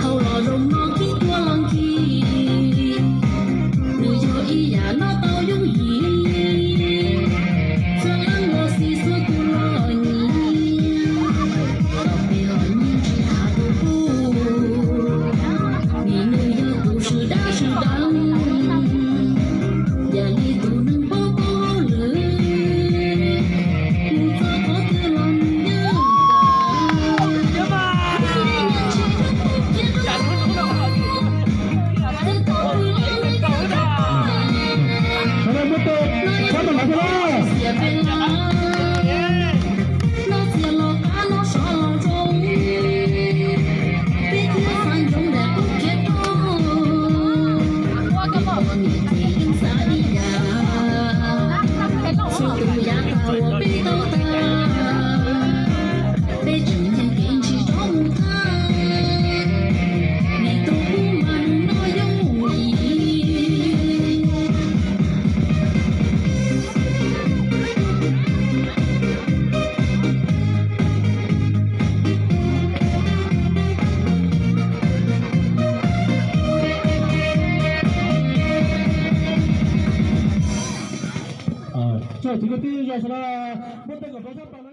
Hauv los zoo no kib tuaj los nkig, nws yog ib yam no tau yooj yim. Txhua leej los xis txhua tus los nyiam, tau peb los nyiam tsis tas tus pub, vim nws yog tus swm dab swm deev. Yam li tus neeg paub paub hauj lwm, mus txog qhov twg los nws yeej kawm. Sawv daws muab tes sab nraum no thiab lauj. Tsoom kwv tij zos sawv daws, muab tes kom rau sab pas.